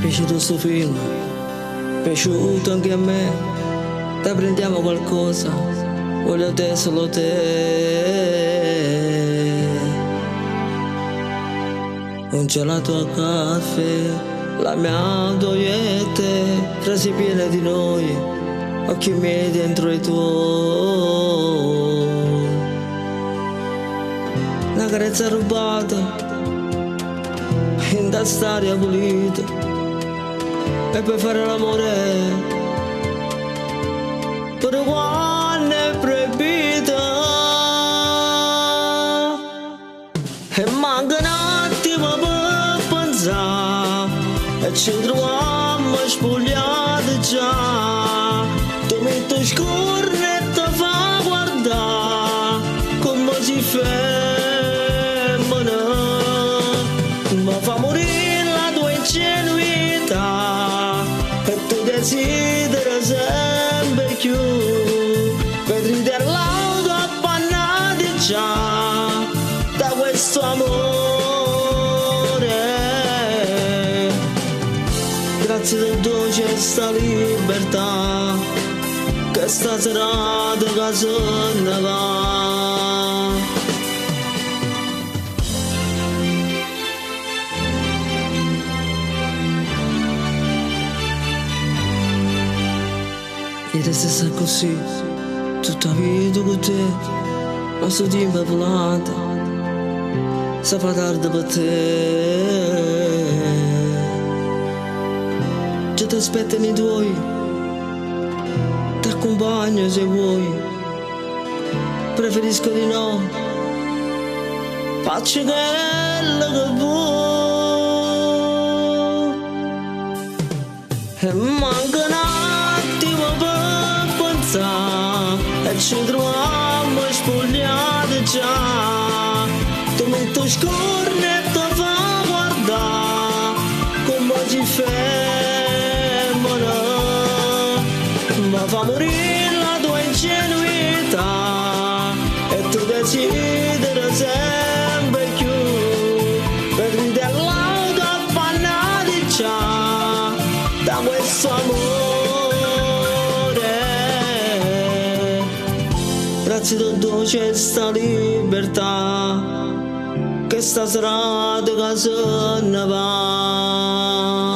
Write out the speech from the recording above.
piaciuto sto film? Piaciuto anche a me? Dai prendiamo qualcosa, voglio te, solo te. Un gelato al caffè, la mia auto io e te, frasi piene di noi, occhi miei dentro i tuoi. Una carezza rubata, in st'aria pulita, e poi fare l'amore per quando è proibito. E manca un attimo per pensare, e ci troviamo spogliati già. Tu metti scorno e ti fa guardare come si femmina. Mi fa morire la tua ingenuità e tu desideri sempre più. Vetri dell'auto appannati già da questo amore. Grazie del dolce sta libertà che stasera di casa ne va. E resta così tutta vita con te, ma sto tempo è volato, si fa tardi per te. Già ti aspettano i tuoi, ti accompagno se vuoi, preferisco di no, faccio quello che vuoi. E manca un attimo per pensare, e ci troviamo spogliati già. Tu metti scorno e ti fa guardare come si femmina. Mi fa morire la tua ingenuità e tu desideri sempre più. Vetri dell'auto appannati già da questo amore. Grazie del dolce sta libertà che stasera di casa ne va.